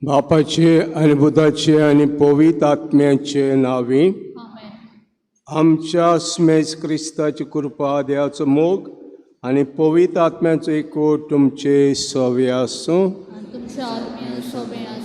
बापाचे आनी बुधाचे आनी पवित्र आत्म्याचे नांवी आमच्या स्मेज क्रिस्ताची कृपा, देवाचो मोग आनी पवित्र आत्म्याचो एकवट तुमचे सवे आसूं. आनी तुमच्या आत्म्या सोबें आसूं.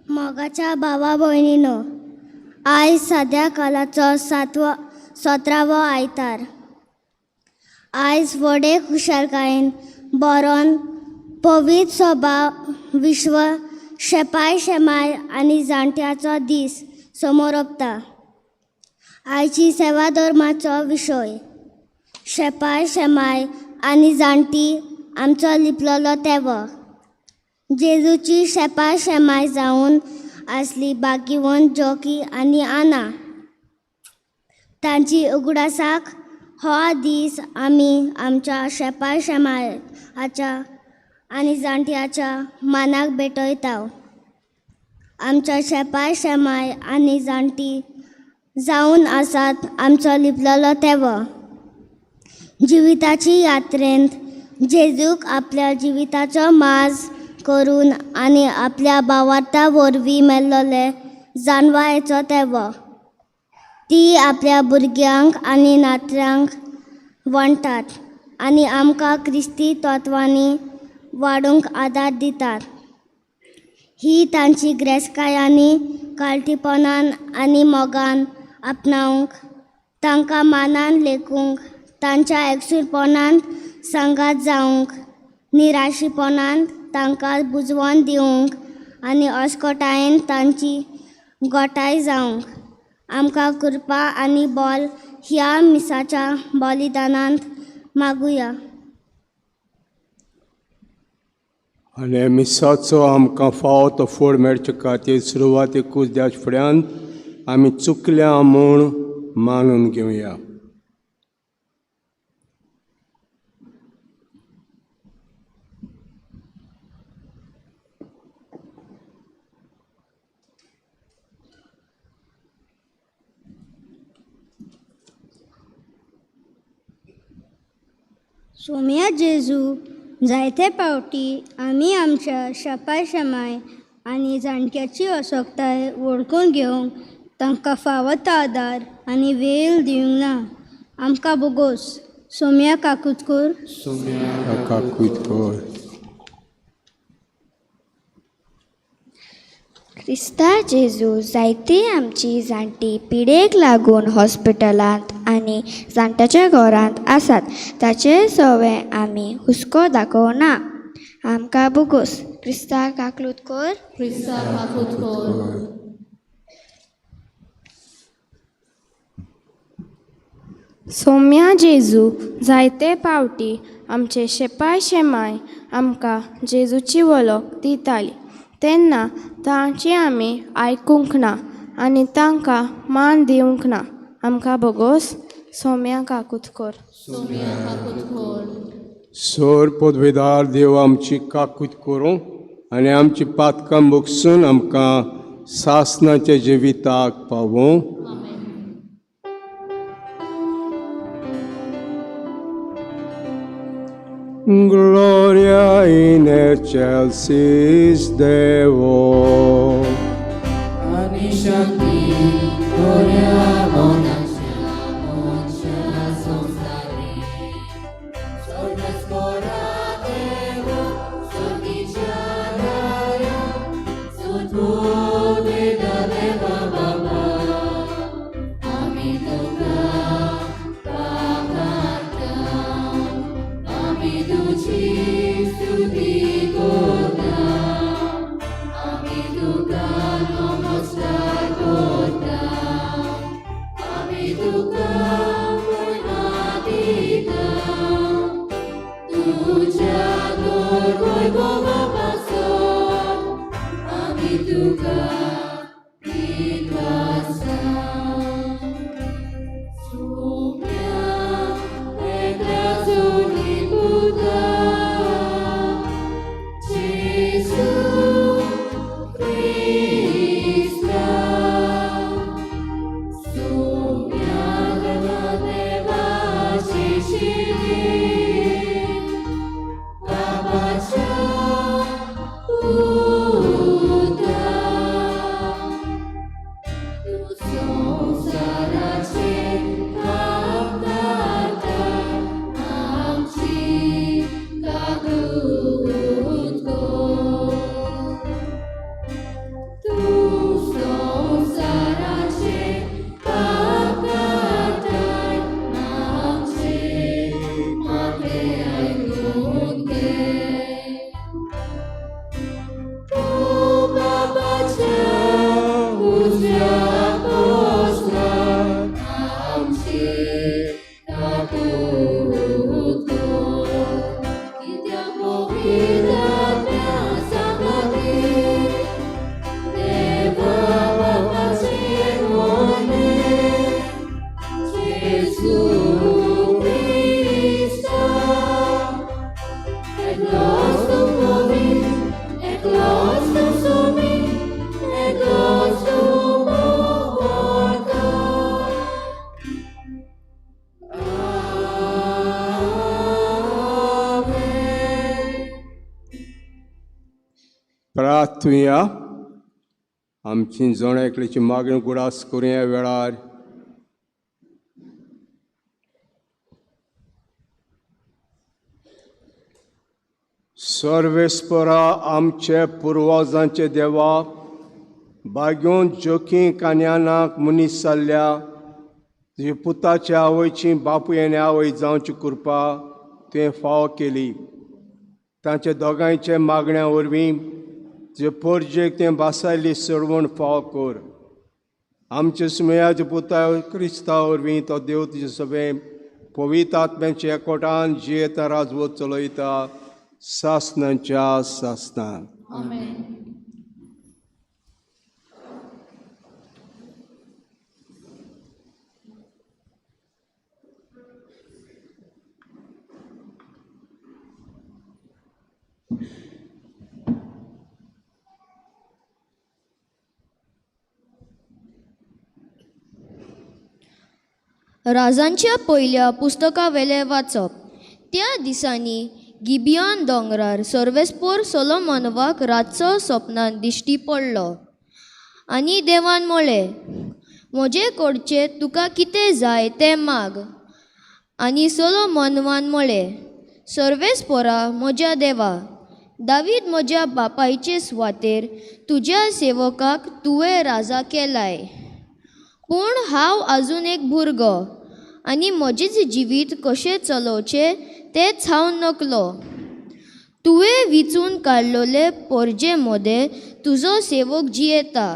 मोगाच्या भावा भयणीनो, आयज सद्या कालाचो 17वो आयतार. आयज व्हडे खुशालकायेन बरोवन पवित्र स्वभाव विश्व शेपाय शेमाय आनी जाणट्याचो दीस समोर ओपता. आयची सेवा धर्माचो विशय शेपाय शेमाय आनी जाणटी आमचो लिपलेलो तेवो. जेजूची शेपा शेमाय जावन आसली भाग्यवंत जोकी आनी आना. तांची उगडासाक हो दीस आमी आमच्या शेपा शेमायाच्या आनी जाणट्याच्या मानाक भेटयता. आमच्या शेपाय शेमाय आनी जाणटी जावन आसात आमचो लिपलेलो तेवो. जिविताची यात्रेंत जेजूक आपल्या जिविताचो माज करून आनी आपल्या भावार्था वरवीं मेल्लोले जानवायेचो तेवो. ती आपल्या भुरग्यांक आनी नात्र्यांक वांट्टात आनी आमकां क्रिस्ती तत्वांनी वाडूंक आदार दितात. ही तांची ग्रेसकायांनी काळटीपणान आनी मोगान आपणावंक, तांकां मानान लेखूंक, तांच्या एकसूरपणांत सांगात जावंक, निराशीपणांत तांकां बुजवण दिवंक आनी अस्कटायेन तांची गोठाय जावंक आमकां कृपा आनी बल ह्या मिसाच्या बलिदानांत मागुया. आनी मिसाचो आमकां फावो तो फोड मेळचे खातीर सुरवातेकूच देवाच्या फुड्यान आमी चुकल्या म्हूण मानून घेवया. सोम्या जेजू, जायते पावटी आमी आमच्या शापाय शमाय आनी जाणट्याची असोकताय वळखून घेवंक तांकां फावो तो आदार आनी वेळ दिवंक ना. आमकां बोगोस. सोम्या काकूत कर. काकूत कर. क्रिस्ता जेजू, जायती आमची जाणटी पिडेक लागून हॉस्पिटलांत आनी जाणट्याच्या घरांत आसात. ताचे सवे आमी हुस्को दाखोवना. आमकां बोगोस. क्रिस्ता काकलूत कोर. क्रिस्ता काकूत कोर. सोम्या जेजू, जायते पावटी आमचे शेपाय शेमाय आमकां जेजूची वळख दिताली तेन्ना तांची आमी आयकूंक ना आनी तांकां मान दिवंक ना. आमकां बोगोस. सोम्या काकूत कोर. सोम्या काकूत कोर. सोर पदवेदार देव आमची काकूत करूं आनी आमची पातकां बगसून आमकां सासनाच्या जिविताक पावूं. आमेन. Gloria in excelsis Deo. आनी शांती बऱ्या प्रार्थुया. आमची जण एकल्याची मागणी गुडास करुया वेळार. सर्वेस्परा आमचे पुर्वजांचे देवा, बागेवन जोखी कान्यानाक मनीस जाल्ल्या तुज्या पुताच्या आवयची बापूय आनी आवय जावची कृपा तुवें फावो केली. तांच्या दोगांयच्या मागण्या वरवीं तुजे पोरजेक तें बासायल्ली सोडवण फावो कर. आमच्या सुमयाच्या पुता क्रिस्ता वरवीं तो देव तुजे सगळें पवित्र आत्म्याच्या एकवटान जियेता राजवत चलयता सासनाच्या सासनान. आमेन. राजांच्या पयल्या पुस्तकावेलें वाचप. त्या दिसांनी गिबियन दोंगरार सर्वेस्पोर सोलोमनवाक रातचो सपनान दिश्टी पडलो आनी देवान म्हळें, म्हजे कडचें तुका कितें जाय तें माग. आनी सोलोमनवान म्हळें, सर्वेस्पोरा म्हज्या देवा, दावीद म्हज्या बापायचे सुवातेर तुज्या सेवकाक तुवें राजा केलाय, पूण हांव आजून एक भुरगो आनी म्हजेंच जिवीत कशें चलोवचें तेंच हांव नकलो. तुवें विचून काडलोले पोरजे मोदें तुजो सेवक जियेता.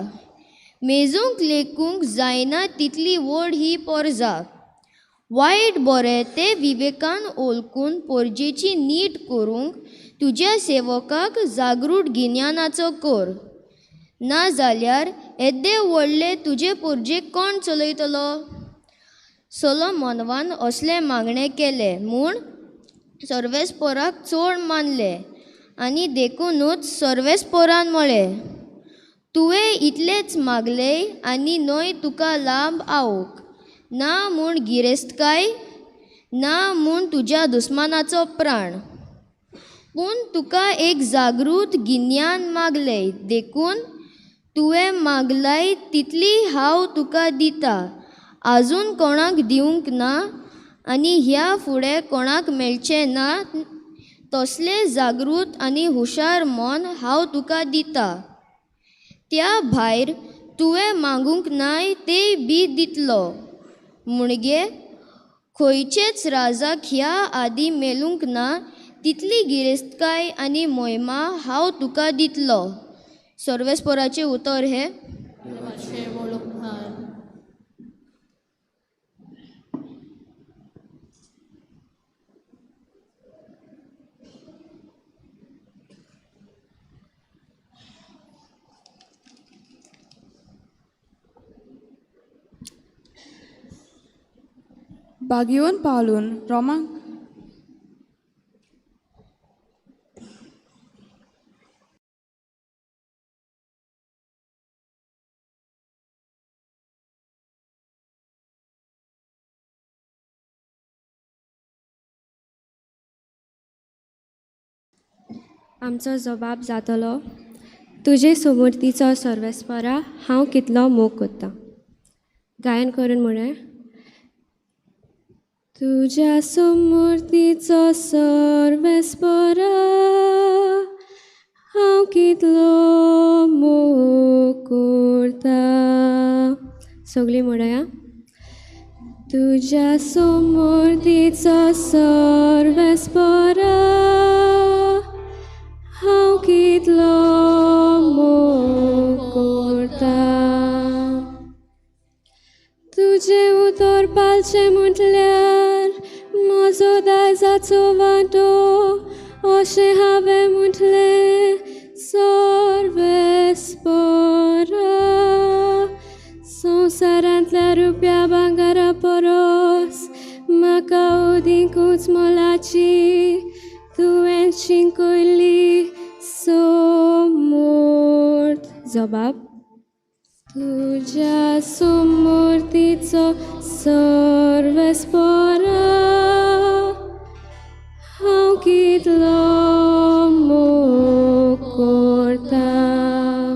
मेजूंक लेखूंक जायना तितली व्हड ही पोरजा. वायट बरें तें विवेकान ओळखून पोरजेची नीट करूंक तुज्या सेवकाक जागृत गिन्यानाचो कर. ना जाल्यार येद्दे व्हडले तुजे पोरजेक कोण चलयतलो? सोलोमनवान असलें मागणें केलें म्हूण सर्वेस्पोराक चड मानलें आनी देखुनूच सर्वेस्पोरान म्हळें, तुवें इतलेंच मागलें आनी न्हय तुका लांब आवक, ना म्हूण गिरेस्तकाय, ना म्हूण तुज्या दुस्मानाचो प्राण, पूण तुका एक जागृत गिन्यान मागलें देखून तुवें मागलाय तितली हांव तुका दिता. आजून कोणाक दिवंक ना आनी ह्या फुडें कोणाक मेळचें ना तसलें जागृत आनी हुशार मन हांव तुका दिता. त्या भायर तुवें मागूंक नाय तेय बी दितलो. म्हणगे खंयचेच राजाक ह्या आदीं मेळूंक ना तितली गिरेस्तकाय आनी मोहिमा हांव तुका दितलो. सर्वेस्पोराचें उतर हें. देवाचें व्हड उपकार. बागियोन पावलून रोमाक आमचो जबाब जातलो, तुजे समूर्तीचो सर्वेस्परा हांव कितलो मोग करतां. गायन करून म्हळें, तुज्या समूर्तीचो सर्वेस्परा हांव कितलो मोग करतां. सगळीं म्हणया, तुज्या समूर्तीचो सर्वेस्परा हांव कितलो मोग करतां. तुजें उतर पाळचें म्हटल्यार म्हजो दायजाचो वांटो अशें हांवें म्हटलें सर्वेस्परा. संवसारांतल्या रुपया भांगरा परस म्हाका अदिकूच मोलाची तुवें शिंकयली समूर्त. जबाब, तुज्या समूर्तीचो सर्वेस्परा हांव कितलो मोग करतां.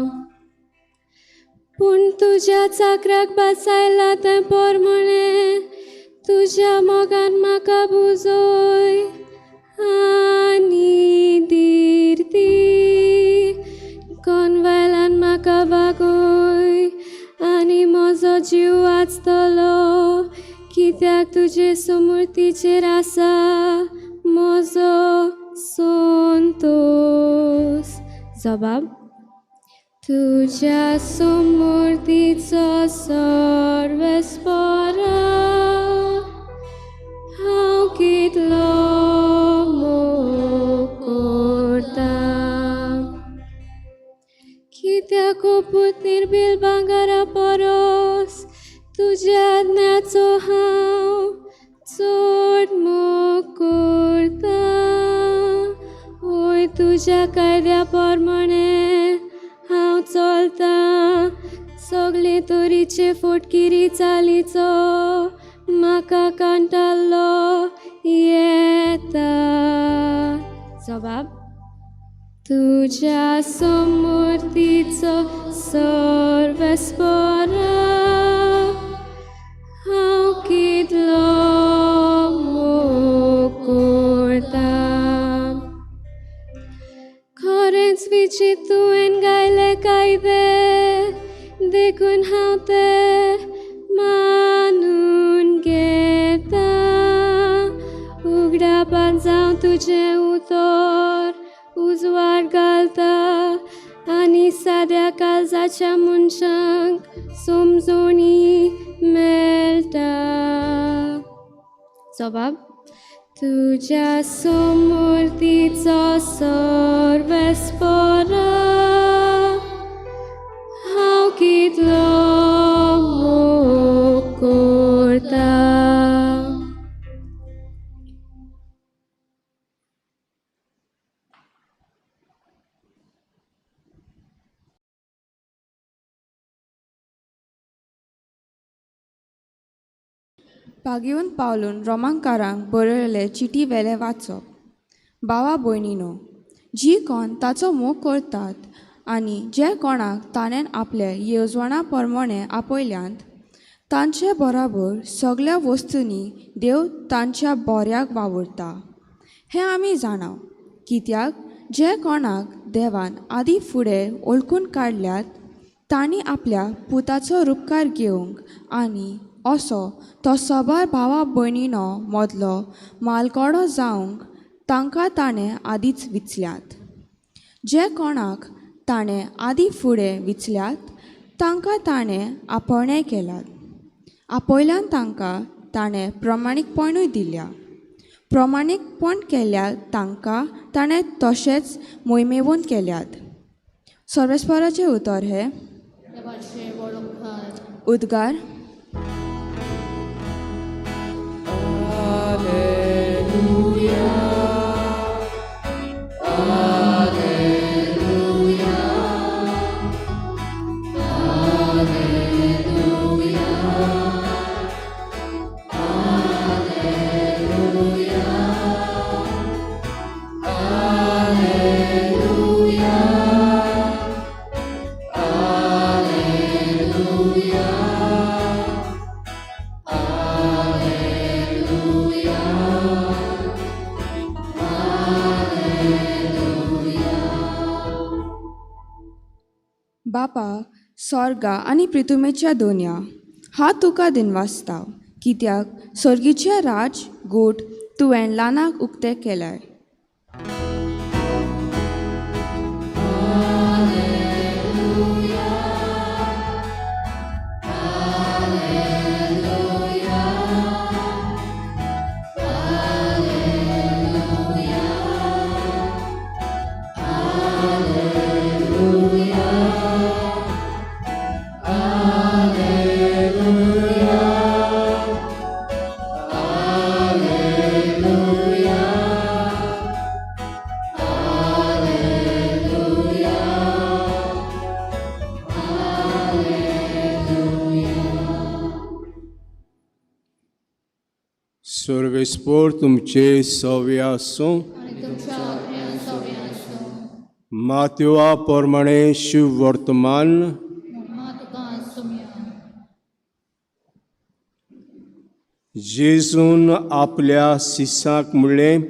पूण तुज्या चाकराक बासायला तें पोरमणें तुज्या मोगान म्हाका बुजय आनी धीर दी. कोनवेल्यान म्हाका वागय आनी म्हजो जीव वाचतलो, कित्याक तुजे समूर्तीचेर आसा म्हजो संतोस. जबाब, तुज्या समूर्तीचो सर्वेस्परा हांव कितलो मोग करतां. कित्याक पूत निर्बील भांगरा परस तुज्या आज्ञाचो हांव चड मोग करतां. वय तुज्या कायद्या प्रमाणें हांव चलतां. सगळे तरेचे फटकिरी चालीचो म्हाका कंटाळो येता. जबाब, तुज्या समूर्तीचो सर्वेस्परा हांव कितलो मोग करतां. खरेंच विचित तुवें गायले कायदे देखून हांव ते मानून घेता. उगडापान जावं तुजें उतर मनशांक समजणी मेळटा. जबाब, तुज्या समूर्तीचो सर्वेस्पोरा हांव कितलो मोग करता. भागेवन पावलून रोमांकारांक बरयल्ले चिटी वेलें वाचप. भावा भयणीनो, जी कोण ताचो मोग करतात आनी जे कोणाक ताणें आपले येवजणा प्रमाणें आपयल्यांत तांचे बराबर सगळ्या वस्तूंनी देव तांच्या बऱ्याक वावुरता हें आमी जाणाव. कित्याक जे कोणाक देवान आदी फुडें वळखून काडल्यात तांणी आपल्या पुताचो रुपकार घेवंक आनी असो तो सबार भावा भयणीनो मदलो मालकोडो जावंक तांकां ताणें आदींच विचल्यात. जे कोणाक ताणें आदीं फुडें विचल्यात तांकां ताणें आपोवणें केलात. आपयल्यान तांकां ताणें प्रमाणीकपणूय दिल्या. प्रमाणीकपण केल्यार तांकां ताणें तशेंच मोहिमेवंत केल्यात. सर्वेस्पराचें उतर हें. देवाचे व्हड उपकार. उद्गार. बापा, स्वर्गा आनी प्रितुमेच्या दोनया, हांव तुका दिनवासता कित्याक सर्गीचें राज गोट तुवें ल्हानाक उक्तें केलाय. सर्वेस्पोर तुमचे सवे आसूं. आनी तुमच्या आत्म्यान सवे आसूं. मातवा प्रमाणे शिव वर्तमान. महिमा तुका आसुया. जेजून आपल्या सिसाक म्हणलें,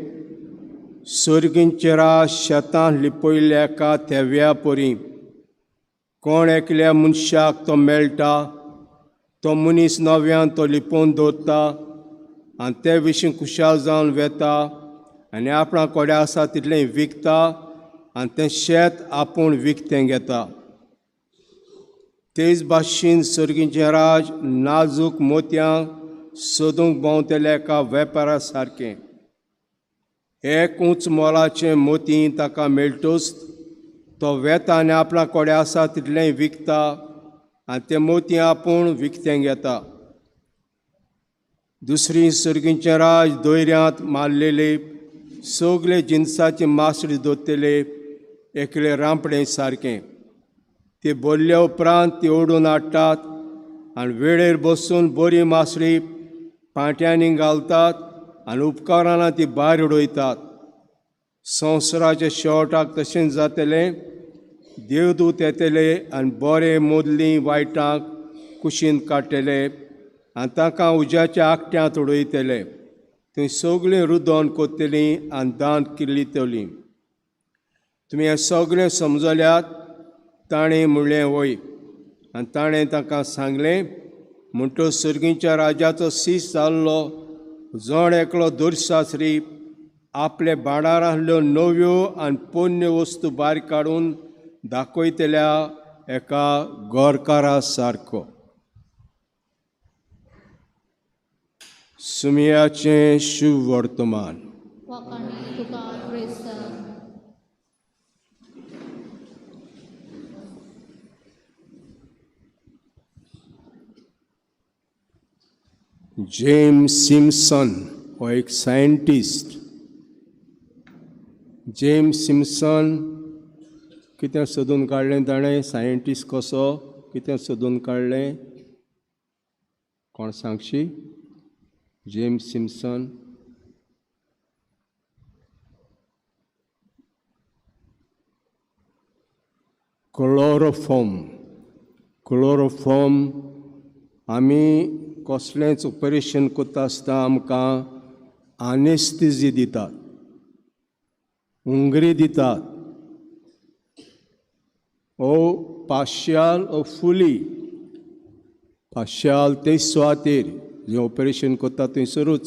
सर्गींचेरा शेतां लिपयल्ल्या एका थेव्या परी कोण एकल्या मनशाक तो मेळटा, तो मनीस नव्यान तो लिपोवन दवरता आनी ते विशीं खुशाल जावन वेता आनी आपणा कडेन आसा तितलें विकता आनी तें शेत आपूण विकतें घेता. तेच भाशेन सर्गीचें राज नाजूक मोतयां सोदूंक भोंवतल्या एका वेपारा सारकें. एक उंच मोलाचें मोती ताका मेळटूच तो वेता आनी आपणा कडेन आसा तितलें विकता आनी तें मोती आपूण विकतें घेता. दुसरी सर्गीचें राज दोयऱ्यांत मारलेले सगळे जिनसाचे मासळी दवरतले एकले रांपडे सारकें. ते भरल्या उपरांत ती ओडून हाडटात आनी वेळेर बसून बरी मासळी पांट्यांनी घालतात आनी उपकाराना ती भायर उडयतात. संवसाराच्या शेवटाक तशेंच जातलें. देवदूत येतले आनी बरे मोदली वायटांक कुशीन काडटले आनी तांकां उज्याच्या आकट्यांत उडयतले. थंय सगळीं रुदोन कोत्तलीं आनी दांत किल्लितलीं. तुमी हें सगळें समजल्यात? ताणें म्हणलें वय. आनी ताणें तांकां सांगलें, म्हणटच सर्गीच्या राजाचो सीस जाल्लो जण एकलो दुरसासरी आपले भांडारांतल्यो नव्यो आनी पोन्न्यो वस्तू भायर काडून दाखयतल्या एका गोरकारा सारको. सुमियाचें शुभ वर्तमान. वाखाणी तुका क्रिस्ता. जेम्स सिम्सन हो एक सायंटिस्ट. जेम्स सिम्सन कितें सोदून काडलें ताणें? सायंटिस्ट कसो कितें सोदून काडलें कोण सांगशी? James Simpson. Chloroform. Chloroform आमी कसलेंच ऑपरेशन करता आसतना आमकां आनेस्थिजी दितात, हुंगरी दितात, ओ पाशाल ओ फुली पाशाल ते सुवातेर जें ऑपरेशन करता थंयसरूच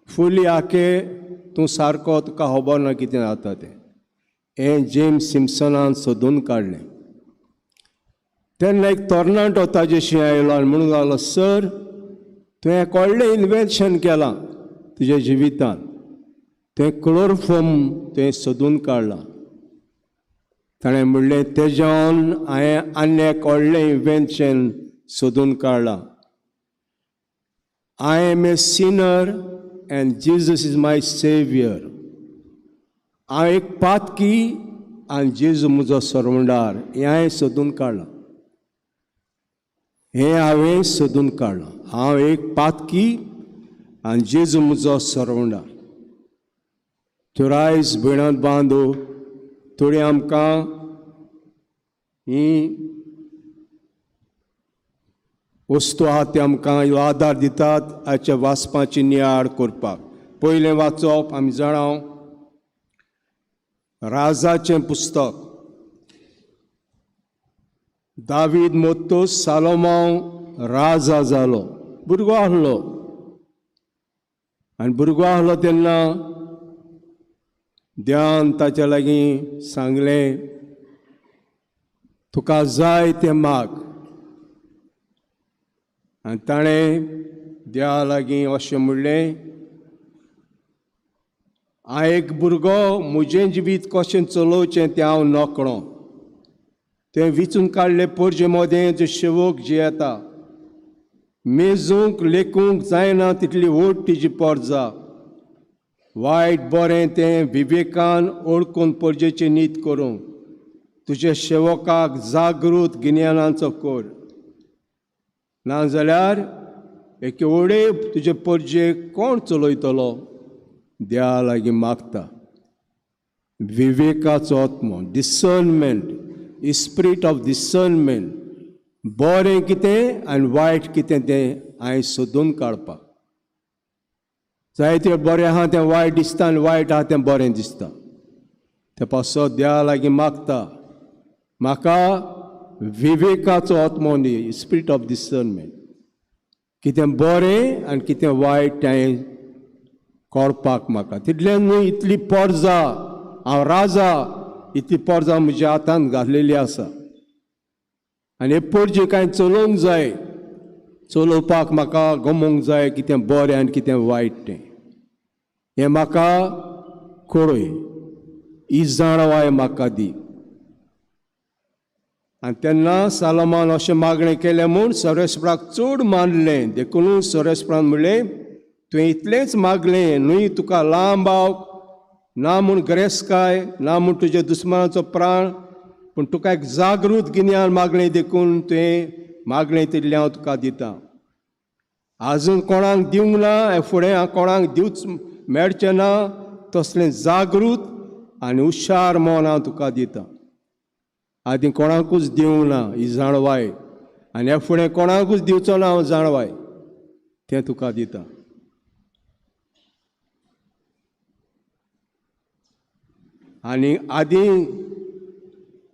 फुली आके तूं सारको तुका खबर ना कितें जाता तें. हें जेम्स सिम्सनान सोदून काडलें. तेन्ना एक तरणाटो ताजेशी आयलो आनी म्हणूंक लागलो, सर तुवें एक व्हडलें इन्वेन्शन केलां तुज्या जिवितांत, तें क्लोरोफॉर्म तुवें सोदून काडलां. ताणें म्हणलें, तेज्यान हांवें आनी एक व्हडलें इन्वेन्शन सोदून काडलां. I am a sinner and Jesus is my saviour. हांव एक पातकी आनी जेजू म्हजो सरवंडार. हें हांवें सोदून काडलां, हें हांवें सोदून काडलां. हांव एक पातकी आनी जेजू म्हजो सरवंडार. तुरायज भयणांत बांदू थोडी आमकां ही वस्तू आहा ती आमकां ह्यो आदार दितात हाच्या वाचपाची नियाळ करपाक. पयलें वाचप आमी जाणा राजाचें पुस्तक. दावीद मोत्तोस सालोमांव राजा जालो, भुरगो आहलो आनी भुरगो आहलो तेन्ना देवान ताच्या लागीं सांगलें, तुका जाय तें माग. आनी ताणें देवा लागीं अशें म्हणलें, हांव एक भुरगो, म्हजें जिवीत कशें चलोवचें तें हांव नकळो. तें विचून काडलें पोरजे मदें जे शेवक जियेता, मेजूंक लेखूंक जायना तितली व्हड तिजी पोरजा. वायट बरें तें विवेकान ओळखून पोरजेची नीत करूंक तुज्या शेवकाक जागृत गिन्यानाचो कर, नाजाल्यार एके व्हडे तुजे पोरजे कोण चलयतलो? देवा लागीं मागता विवेकाचो आत्मो, डिसर्नमेंट, स्पिरीट ऑफ डिसर्नमेंट. बरें कितें आनी वायट कितें तें हांवें सोदून काडपाक जायते. बरें आहा तें वायट दिसता आनी वायट आहा तें बरें दिसता. ते पासत देवा लागीं मागता, म्हाका विवेकाचो आत्मो दी, स्पिरीट ऑफ डिसर्नमेंट, कितें बरें आनी कितें वायट तें कळपाक म्हाका. तितलें न्हय, इतली पोरजा, हांव राजा, इतली पोरजा म्हज्या हातांत घातलेली आसा आनी हे पोरजे कांय चलोवंक जाय, चलोवपाक म्हाका गमोवंक जाय कितें बरें आनी कितें वायट तें. हें म्हाका कळय, ही जाणवाय म्हाका दी. आनी तेन्ना सालोमान अशें मागणें केलें म्हूण सर्वेस्पराक चड मानलें. देखून सर्वेस्परान म्हणलें, तुवें इतलेंच मागलें न्हय, तुका लांब ना म्हूण गिरेस्तकाय, ना म्हूण तुज्या दुस्मानाचो प्राण, पूण तुका एक जागृत गिन्यान मागलें, देखून तुवें मागलें तितलें हांव तुका दितां. आजून कोणाक दिवंक ना, हे फुडें हांव कोणाक दिवच मेळचें ना तसलें जागृत आनी हुशार मन हांव तुका दितां. आदीं कोणाकूच दिवंक ना ही जाणवाय आनी ह्या फुडें कोणाकूच दिवचो ना हांव जाणवाय, तें तुका दितां. आनी आदीं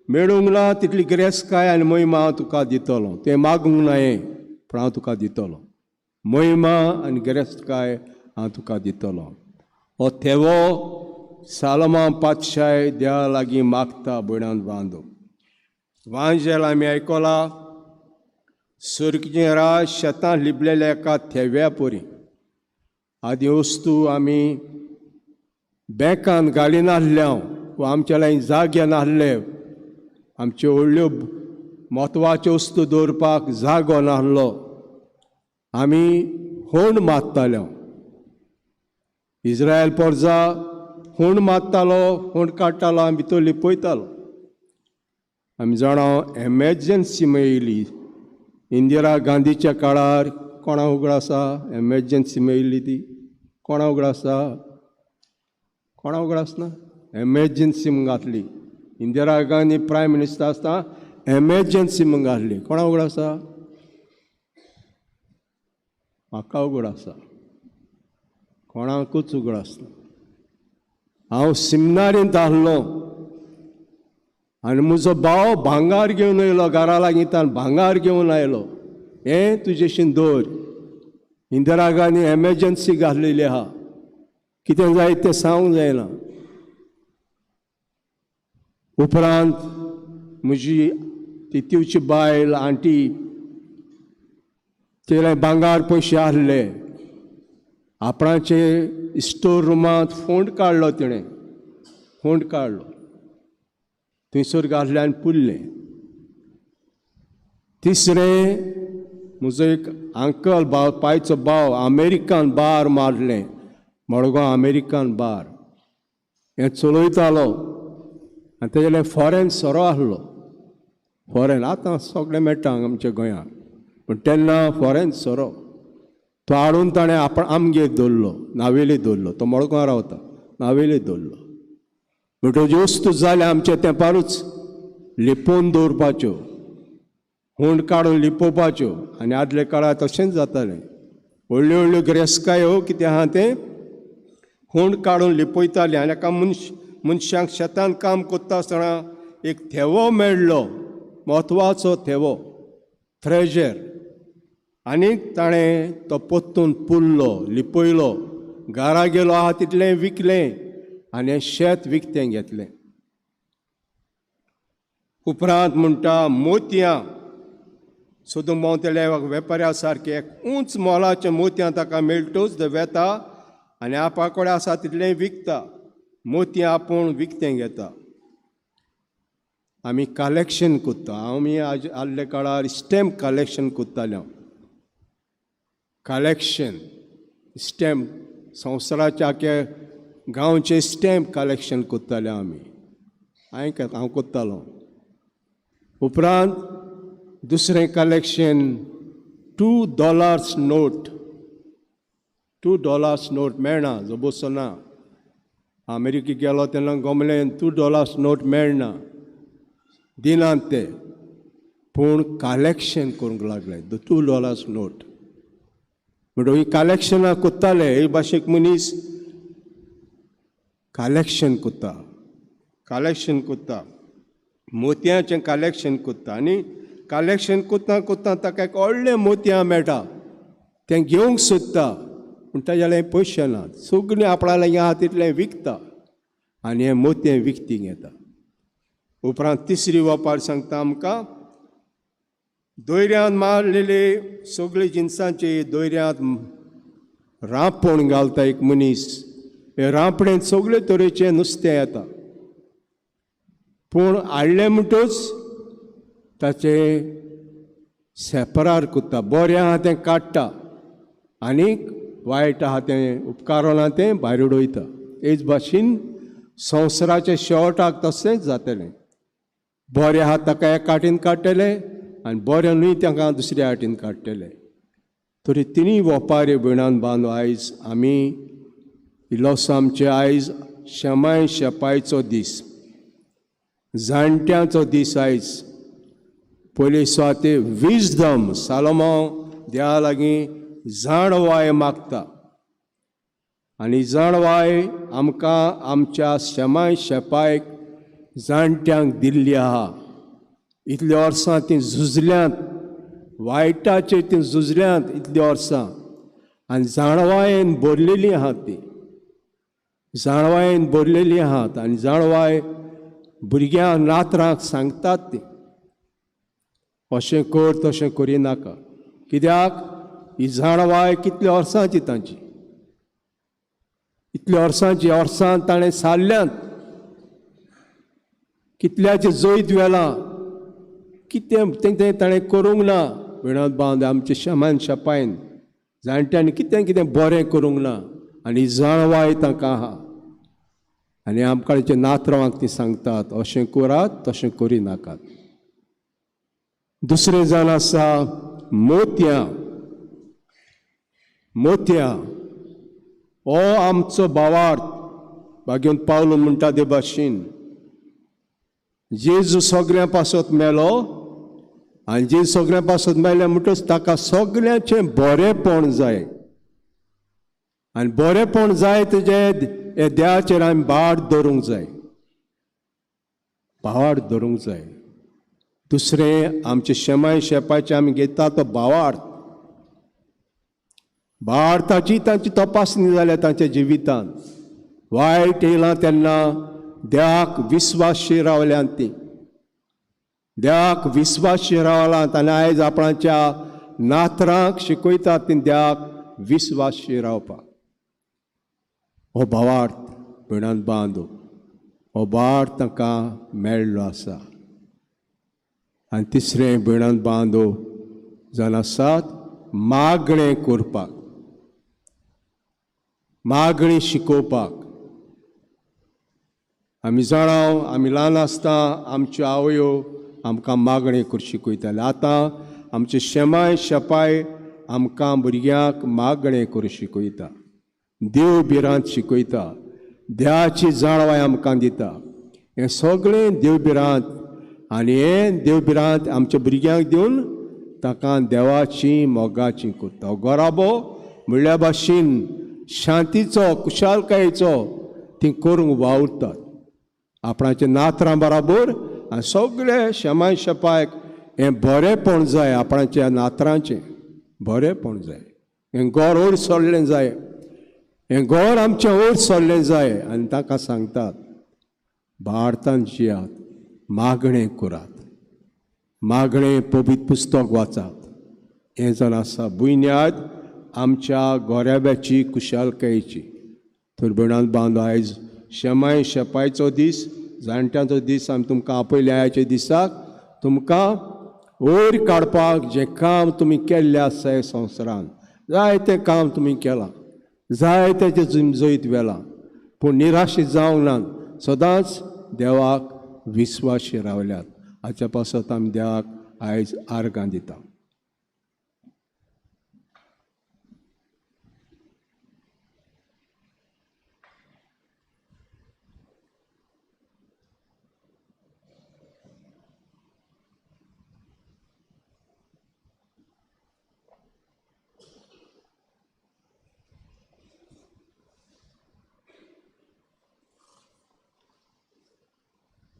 मेळूंक ना तितली गिरेस्तकाय आनी महिमा हांव तुका दितलो. तें मागूंक ना हें, पूण हांव तुका दितलो महिमा आनी गिरेस्तकाय हांव तुका दितलो. हो थेवो सालमा पातशाय देवा लागीं मागता भयणान बांदो. वांजेल आमी आयकला, सर्गीचें राज शेतां लिपलेल्या एका थेव्या परी. आदी वस्तू आमी बँकान घालिनासले वा आमच्या लागीं जागे नासले, आमच्यो व्हडल्यो म्हत्वाच्यो वस्तू दवरपाक जागो नासलो, आमी होंड मारताले. इज्रायल पोरजा होंड मारतालो, होंड काडटालो आनी भितर लिपयतालो. आमी जाणा एमर्जन्सी मेळिल्ली इंदिरा गांधीच्या काळार, कोणा उगड आसा एमर्जन्सी मेळिल्ली ती? कोणा उगड आसा? कोणा उगड आसना? एमर्जन्सी म्हूण घातली इंदिरा गांधी प्रायम मिनिस्टर आसतना, एमर्जन्सी म्हूण घातली. कोणा उगड आसा? म्हाका उगड आसा, कोणाकूच उगड आसना. हांव सिमनारींत आहलो आनी म्हजो भाव भांगार घेवन येयलो, घरा लागीं तान भांगार घेवन आयलो. हें तुजेशीन दवर, इंदिरा गांधी एमर्जन्सी घातलेली आहा, कितें जाय तें सांगूंक जायना. उपरांत म्हजी तितूची बायल आंटी, तिणें भांगार पयशे आहले, आपणाचे स्टोर रुमांत फोंड काडलो, तिणें फोंड काडलो, थंयसर घातलें आनी पुरलें. तिसरें, म्हजो एक अंकल भाव, पायचो भाव अमेरिकन बार मारलें, मडगांव अमेरिकन बार हें चलयतालो आनी तेजें फॉरेन सोरो आहलो. फॉरेन आतां सगळें मेळटा आमच्या गोंयांत, पूण तेन्ना फॉरेन सोरो तो हाडून ताणें आपण आमगेर दवरलो, नावेली दवरलो. तो मडगांव रावता, नावेली दवरलो. म्हणटकच वस्तू जाल्या आमच्या तेंपारूच लिपोवन दवरपाच्यो, हुंड काडून लिपोवपाच्यो. आनी आदल्या काळार तशेंच जातालें, व्हडल्यो व्हडल्यो गिरेस्तकायो कितें आहा तें हुंड काडून लिपयतालें. आनी एका मनशांक शेतान काम करता आसतना एक थेवो मेळ्ळो, म्हत्वाचो थेवो, ट्रेजर, आनीक ताणें तो पोत्तून पुरलो, लिपयलो, घरा गेलो आहा तितलें विकलें आनी शेत विकतें घेतलें. उपरांत म्हणटा मोतयां सोदूंक भोंवतले वेपाऱ्या सारके एक उंच मोलाचें मोतयां ताका मेळटूच तो वेता आनी आपा कडेन आसा तितलें विकता, मोतयां आपूण विकतें घेता. आमी कलेक्शन करता, आमी आज आदल्या काळार स्टॅम्प कलेक्शन करताले. कलेक्शन स्टॅम्प, संवसाराच्या आख्या गांवचे स्टॅम्प कलेक्शन करताले आमी, हांवें हांव करतालो. उपरांत दुसरें कलेक्शन $2 नोट, $2 नोट मेळना, जबोसो ना. अमेरिकेक गेलो तेन्ना गोमलें $2 नोट मेळना, दिनात ते, पूण कलेक्शन करूंक लागले $2 नोट. म्हणटकीर ही कलेक्शनां करताले, हे भाशेक मनीस कलेक्शन करता, कलेक्शन करता, मोतयांचें कलेक्शन करता. आनी कलेक्शन करता करता ताका एक व्हडलें मोतयां मेळटा, तें घेवंक सोदता, पूण ताज्या लागीं पयशे ना, सगळीं आपणा लागीं आहा तितलें विकता आनी हें मोतयें विकती घेता. उपरांत तिसरी वपार सांगता आमकां, दोयऱ्यान मारलेले सगळे जिनसांचे दोयऱ्यांत रांपण घालता एक मनीस, हे रांपणेंत सगळे तरेचें नुस्तें येता, पूण हाडलें म्हणटूच ताचें सेपरार करता, बरें आहा तें काडटा आनीक वायट आहा तें उपकारोना तें भायर उडयता. हेच भाशेन संवसाराच्या शेवटाक तशेंच जातलें, बरें आहा ताका एका हाटीन काडटले आनी बरें न्हय ताका दुसऱ्या हाटीन काडटले. तरी तिनूय वपारी भयणान बांदू आयज आमी इल्लोसो आमचे आयज शेमाय शेपायचो दीस, जाणट्यांचो दीस आयज. पयली सुवाते विजडम, सालोमांव देवा लागीं जाणवाय मागता आनी जाणवाय आमकां आमच्या शेमाय शेपायक जाणट्यांक दिल्ली आहा. इतल्या वर्सां तीं झुजल्यांत, वायटाचेर तीं झुजल्यांत इतल्या वर्सां, आनी जाणवायेन भरलेलीं आहात तीं, जाणवायेन भरलेलीं आहात. आनी जाणवाय भुरग्यांक नातरांक सांगतात ती. अशें कर तशें करिनाका. कित्याक ही जाणवाय कितल्या वर्सांची तांची, इतल्या वर्सांची वर्सां ताणें सारल्यांत, कितल्याचें जैत व्हेलां, कितें तें ताणें करूंक ना. विणत बांद आमचे शमान शपायन जाणट्यांनी कितें कितें बरें करूंक ना आनी जाणवाय तांकां आहा. आनी आमकां नातरांक ती सांगतात अशें करात तशें करिनाकात. दुसरें जावन आसा मोतयां. मोतयां हो आमचो भावार्थ भाग्योन पावलो म्हणटा ते भाशेन जेजू सगळ्यां पासत मेलो आनी जेजू सगळ्यां पासत मेलें म्हणटच ताका सगळ्यांचें बरेंपण जाय आनी बरेंपण जाय तेजें हे देवाचेर आमी भार दवरूंक जाय, भावार्थ दवरूंक जाय. दुसरें आमचे शेमाय शेपाचे आमी घेता तो भावार्थ. भावार्थाची तांची तपासणी जाल्या तांच्या जिवितांत. वायट येयलां तेन्ना देवाक विस्वाशी रावल्यात ती, देवाक विस्वाशी रावलां आनी आयज आपणाच्या नातरांक शिकयतात ती देवाक विस्वाशी रावपाक. हो भावार्थ भयणान बांदू, हो भावार्थ तांकां मेळ्ळो आसा. आनी तिसरें भयणान बांदू जावन आसात मागणें करपाक, मागणी शिकोवपाक. आमी जाणां आमी ल्हान आसतना आमच्यो आवयो आमकां मागणें करूंक शिकयताले. आतां आमचे शेमाय शेपाय आमकां भुरग्यांक मागणें करूंक शिकयता, देव भिरांत शिकयता, देवाची जाणवाय आमकां दिता. हें सगळें देव भिरांत आनी हें देव भिरांत आमच्या भुरग्यांक दिवन ताका देवाची मोगाची करता. गोराबो म्हणल्या भाशेन शांतीचो कुशालकायेचो ती करूंक वावुरतात आपणाच्या नातरां बराबर. आनी सगळे शेमाय शेपायक हें बरेंपण जाय, आपणाच्या नातरांचें बरेंपण जाय, हें गोर वयर सरलें जाय, हें गोर आमचें वयर सरलें जाय. आनी ताका सांगतात भारतान जियात, मागणें करात, मागणें पवित्र पुस्तक वाचात. हें जावन आसा बुन्याद आमच्या गोऱ्याब्याची कुशालकायेची. तर भयणान बांदो आयज शेमाय शेपायचो दीस, जाणट्यांचो दीस. आमी तुमकां आपयले आयच्या दिसाक तुमकां वयर काडपाक जें काम तुमी केल्लें आसा हे संवसारान, जायतें काम तुमी केलां, जाय तेचें तुमी जैत व्हेलां, पूण निराशी जावंक ना, सदांच देवाक विस्वाशी रावल्यात. हाच्या पासत आमी देवाक आयज आर्गां दिता.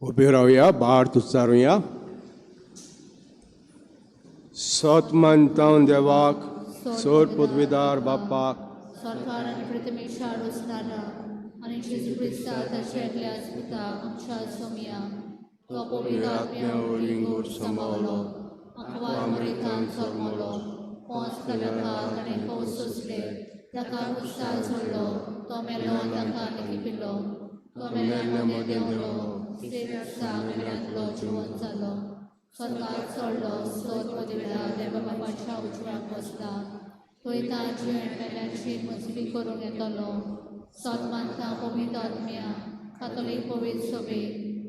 उबे रावया, भार उच्चारुया. सत मानता देवाक, सोर पदवीदार बापाक, सरकार आनी प्रतिमेच्या रोसनारा आनी जेजू क्रिस्ता ताच्या एकल्या पुता आमच्या सोमया तो पवित्र आत्म्या वरवीं गोड समावलो, आंकवार मरेतान जल्मलो, पोंच ताका ताणें कौस सोंसले, ताका उत्साह जोडलो, तो मेलो, ताका लिपिलो, तो मेल्ल्या मदें देंवलो, तिसऱ्या दिसा मेल्ल्यांतलो जिवंत जालो, स्वर्गार चडलो, सोद पदवेळा देवा बापाच्या उजव्याक बसला, थंय ताची मेल्ल्यांची मजबी करूंक येतलो. सत मानता पवित्र आत्म्या, कातोलीक पवित्र सभे,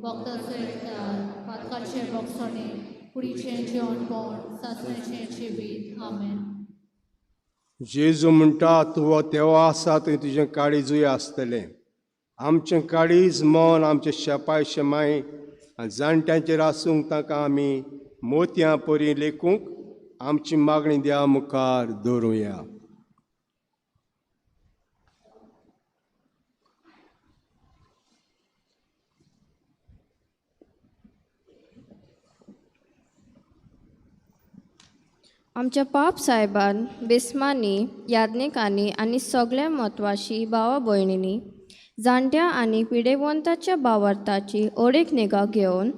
वखदाचो एकचार, पातकाचें भोगसणें, कुडीचें जेवणपण, सासण्याचें जिवीत. आमेन. जेजू म्हणटा तूं देवा आसा थंय तुजें काळीजूय आसतलें. आमचें काळीज मन आमचें शेपाय शेमाय आनी जाणट्यांचेर आसूंक तांकां आमी मोतयां परी लेखूंक आमची मागणी देवा मुखार दवरुया. आमच्या पाप साहेबान, बेस्मांनी, याज्ञिकांनी आनी सगळ्या म्हत्वाशी भावा भयणींनी जाणट्या आनी पिडेवंताच्या भावार्थाची अडेक निगा घेवन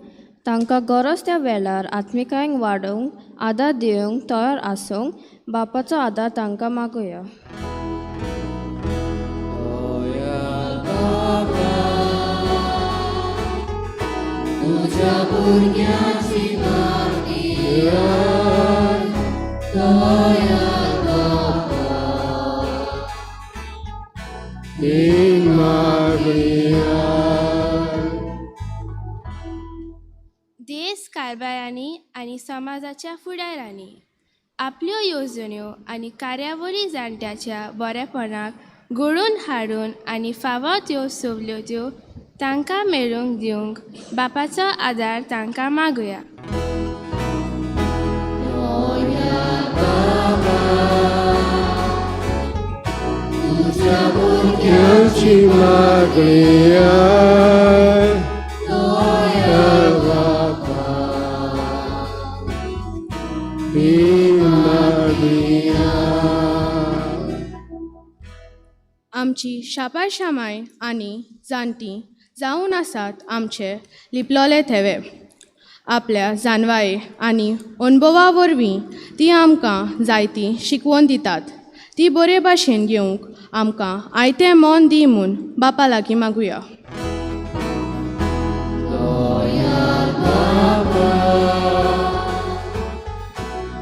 तांकां गरज त्या वेळार आत्मिकायेक वाडोवंक आदार दिवंक तयार आसूंक बापाचो आदार तांकां मागुया. तुझ्या भुरग्याची मागणी दया बापा ही मागणी. देश कारभारांनी आनी समाजाच्या फुडारांनी आपल्यो येवजण्यो आनी कार्यावळी जाणट्याच्या बरेपणाक घडोवन हाडून आनी फावो त्यो सवलत्यो तांकां मेळूंक दिवंक बापाचो आदार तांकां मागुया. तुझ्या भुरग्याची मागणी दया बापा ही मागणी. आमची शापाय शामाय आनी जाणटी जावन आसात आमचे लिपलोले थेवे. आपल्या जानवाये आनी अणभवा वरवीं ती आमकां जायती शिकवण दितात. ती बरे भाशेन घेवंक आमकां आयतें मन दी म्हूण बापा लागीं मागुया.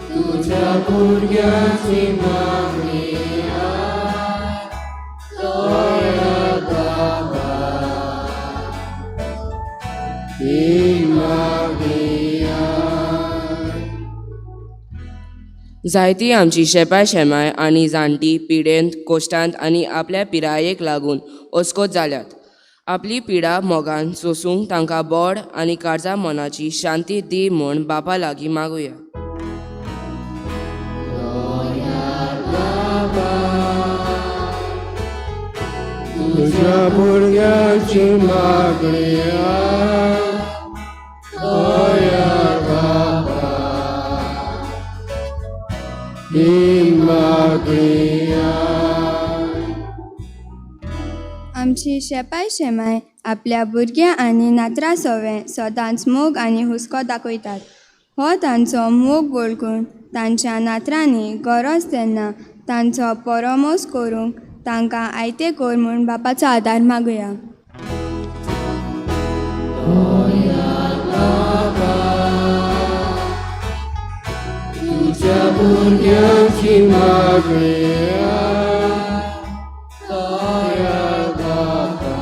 तुझ्या भुरग्याची मागणी दया बाबा ही मागणी. जायती आमची शेपाय शेमाय आनी जाणटी पिडेंत कोश्टांत आनी आपल्या पिरायेक लागून अस्कोत जाल्यात. आपली पिडा मोगान सोसूंक तांकां बोड आनी काळजा मनाची शांती दी म्हूण बापा लागीं मागुया. तुझ्या भुरग्याची मागणी दया बापा ही मागणी. आमची शेपाय शेमाय आपल्या भुरग्यां आनी नातरां सवें सदांच मोग आनी हुस्को दाखयतात. हो तांचो मोग वळखून तांच्या नातरांनी गरज तेन्ना तांचो परामर्श करूंक तांकां आयतें कर म्हूण बापाचो आदार मागुया. तुझ्या भुरग्याची मागणी दया बापा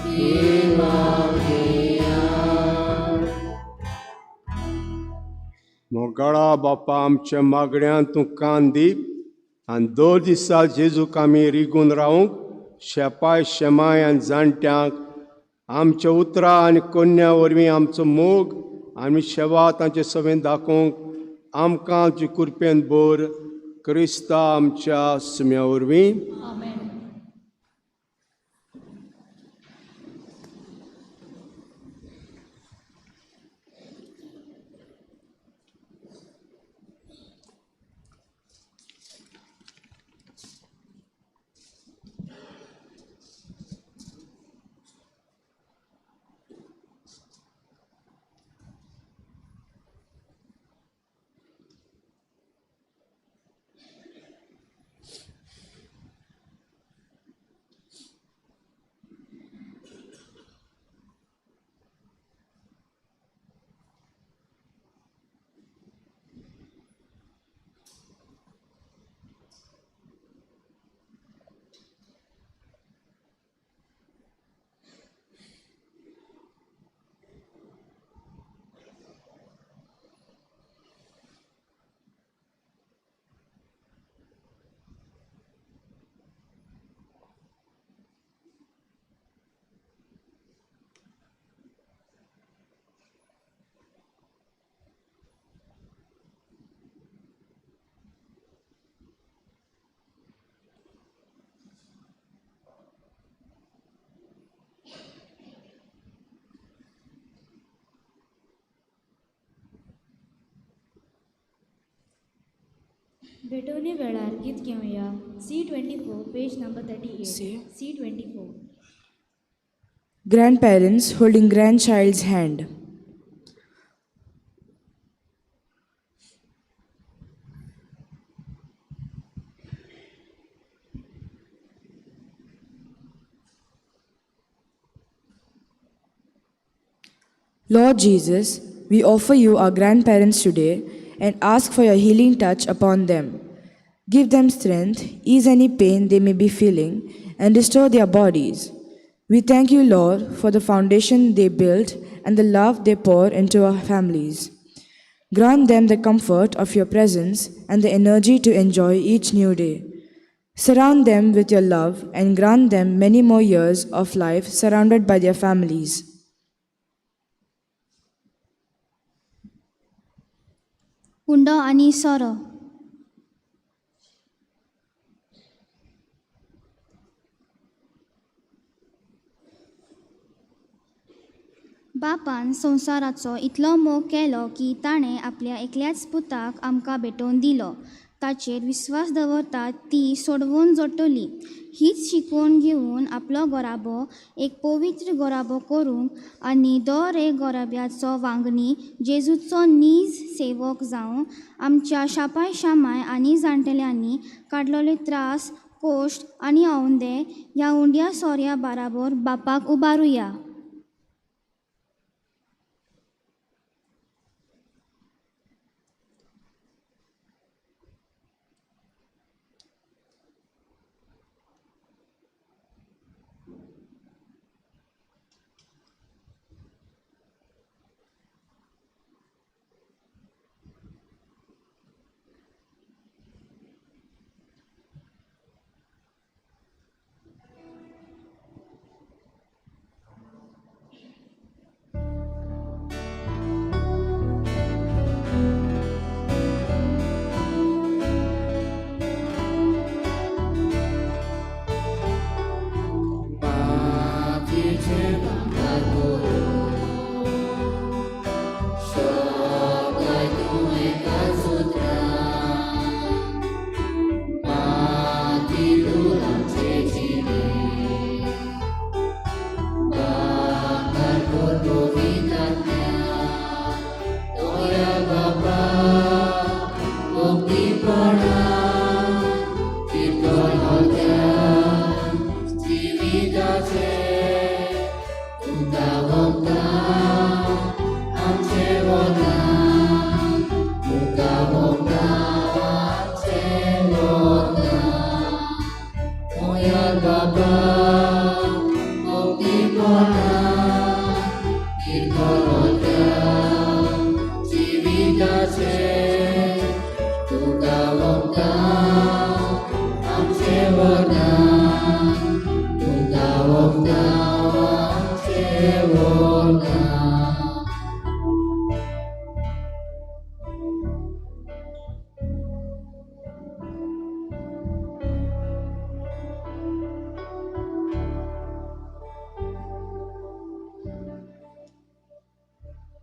ही मागणी. मोगाळा बापा आमच्या मागण्यान तूं कान दी आनी दर दिसा जेजूक आमी रिगून रावूंक शेपाय शेमाय आनी जाणट्यांक आमच्या उतरां आनी कोन्या वरवीं आमचो मोग आनी शेवा तांचे सवें दाखोवंक आमकां आमचे कृपेन भर क्रिस्ता आमच्या सुम्या वरवीं. आमेन. भेटवणे वेळार गीत घेवया. C 24, page number 38. C 24. Grandparents holding grandchild's hand. Lord Jesus, we offer you our grandparents today and ask for your healing touch upon them. Give them strength, ease any pain they may be feeling, and restore their bodies. We thank you, Lord, for the foundation they built and the love they pour into our families. Grant them the comfort of your presence and the energy to enjoy each new day. Surround them with your love and grant them many more years of life surrounded by their families. उंडो आनी सोरो. बापान संवसाराचो इतलो मोग केलो की ताणें आपल्या एकल्याच पुताक आमकां भेटोवन दिलो. ताचेर विस्वास दवरतात ती सोडवून जोडटली. हीच शिकवण घेवन आपलो घराबो एक पवित्र घराबो करूंक आनी दर एक घराब्याचो वांगडी जेजूचो नीज सेवक जावं आमच्या शापाय शामाय आनी जाणटेल्यांनी काडलेले त्रास कोश्ट आनी औंदे ह्या उंड्या सोऱ्या बाराबोर बापाक उबारुया.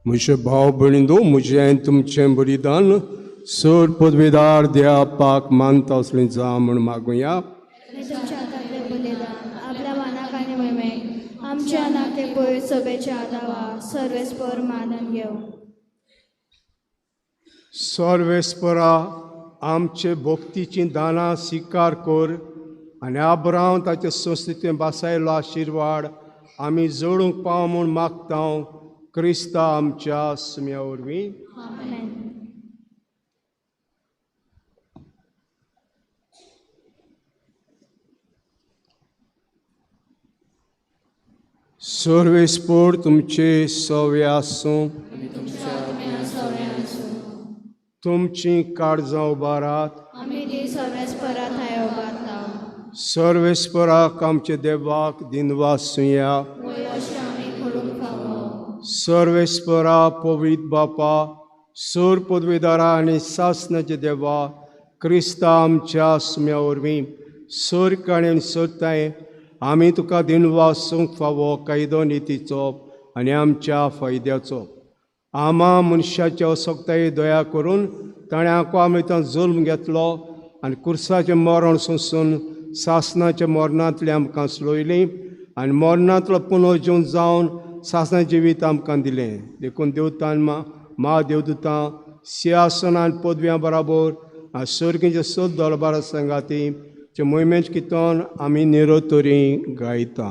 म्हजे भाव भयणींनो, म्हजें तुमचें बलिदान सर पदवेदार देवाक मानता असलें जावं म्हूण मागुया. तुमच्या हातांतलें बलिदान आपल्या मानाक आनी महिमेक आमच्या नाते पयर सभेच्या आदावा सर्वेस्पर मानून घेवं. सर्वेस्परा आमचे भक्तीचीं दानां स्विकार कर आनी आब्रांव ताचे संस्कृतीन बासायलो आशिर्वाद आमी जोडूंक पाव म्हूण मागता क्रिस्ता आमच्या सुम्या वरवीं. सर्वेस्पर तुमचे सवे आसूं. तुमची काळजां उबारात. सर्वेस्पराक आमचे देवाक दिनवासुया. सर्वेस्परा पवित्र बापा सोर पदवेदारा आनी सासनाचे देवा क्रिस्ता आमच्या सुम्या वरवीं सोर काणेन सोदताय आमी तुका दिनवासूंक फावो कायदो नितीचो आनी आमच्या फायद्याचो. आमा मनशाच्या असक्ताय दया करून ताणें आंको आमकां जुल्म घेतलो आनी कुर्साचें मरण सोंसून सासनाच्या मरणांतलें आमकां सोडयलीं आनी मरणांतलो पुनर्जीवन जावन सासणा जिवीत आमकां दिलें. देखून देवतान मा देवदूतां सिंहासनां आनी पदव्यां बराबर आनी सर्गीच्या सद दरबारा सांगाती जे मोहिमेचें किर्तन आमी निरोतरी गायता.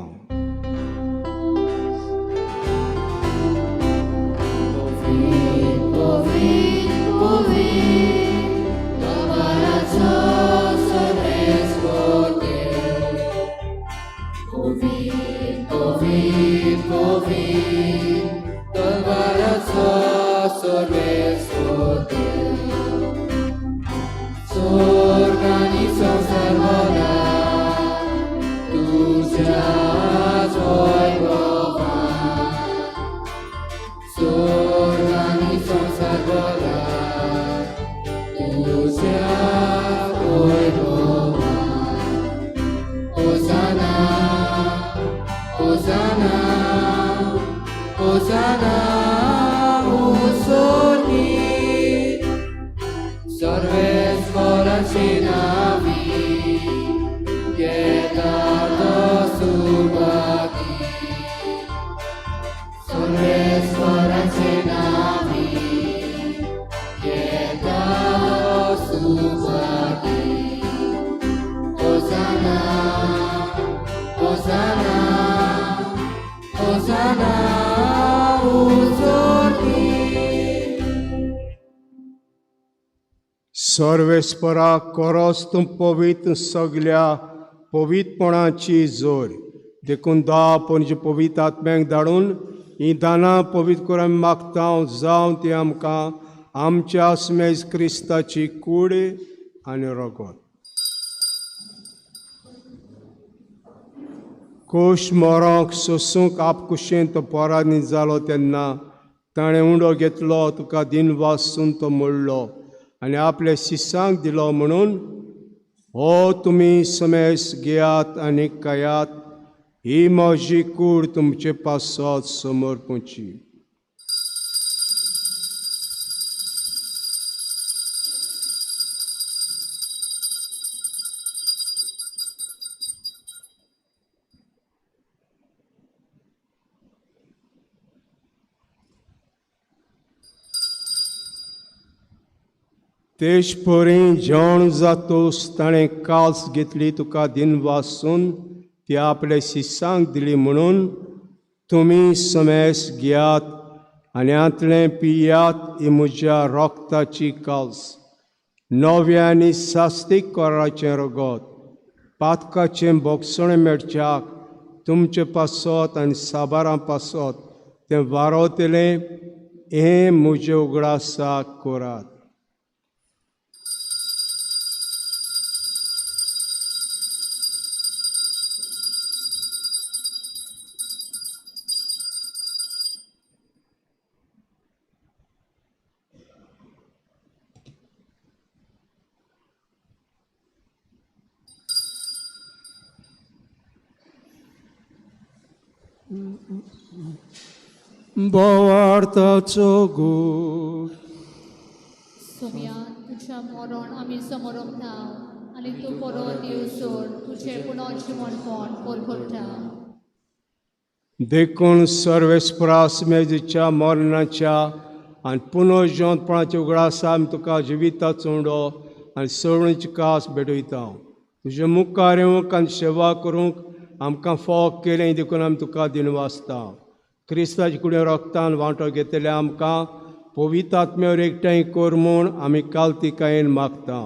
सर्वेस्परा कोरोस तूं पवित्र सगल्या पवित्रपणाची जोर. देखून दा पणजे पवित्र आत्म्यांक धाडून ही दानां पवित्र करून आमी मागता जावं ती आमकां आमच्या स्मेज क्रिस्ताची कूड आनी रगत. कोश मरोंक सोसूंक आपकुशेन तो परानी जालो तेन्ना ताणें उंडो घेतलो, तुका दिनवासून तो मोडलो आनी आपल्या शिसांक दिलो म्हणून हो तुमी समेस घेयात आनी खायात, ही म्हजी कूड तुमचे पासत समर्पची. तेश परी जेवण जातोस ताणें काल्स घेतली, तुका दिनवासून ती आपल्या शिसांक दिली म्हणून तुमी समेस घेयात आनी हांतलें पियात, ही म्हज्या रोगताची काल्स, नव्या आनी सास्तीक कराचें रगत, पातकाचें बोगसणें मेळच्याक तुमचे पासत आनी साबारां पासत तें वारोतलें, हें म्हजें उगडासाक करात. बोवार्थाचो गूट. सोम्या तुज्या मरण आमी समोरंक आनी तूं परत येवसर तुजें पुनर्जिवणपण परगट्टा. देखून सर्वेस्परा मेजीच्या मरणाच्या आनी पुनर्जिवणपणाच्या उगडासा आमी तुका जिविताचो उंडो आनी सवणीची कास भेटयता. तुजे मुखार येवंक आनी सेवा करूंक आमकां फोग केलें देखून आमी तुका दिनवासता. क्रिस्ताच्या कुडीन रोगतान वांटो घेतले आमकां पवित्र आत्म्यावर एकठांय कर म्हूण आमी कालतिकायेन मागता.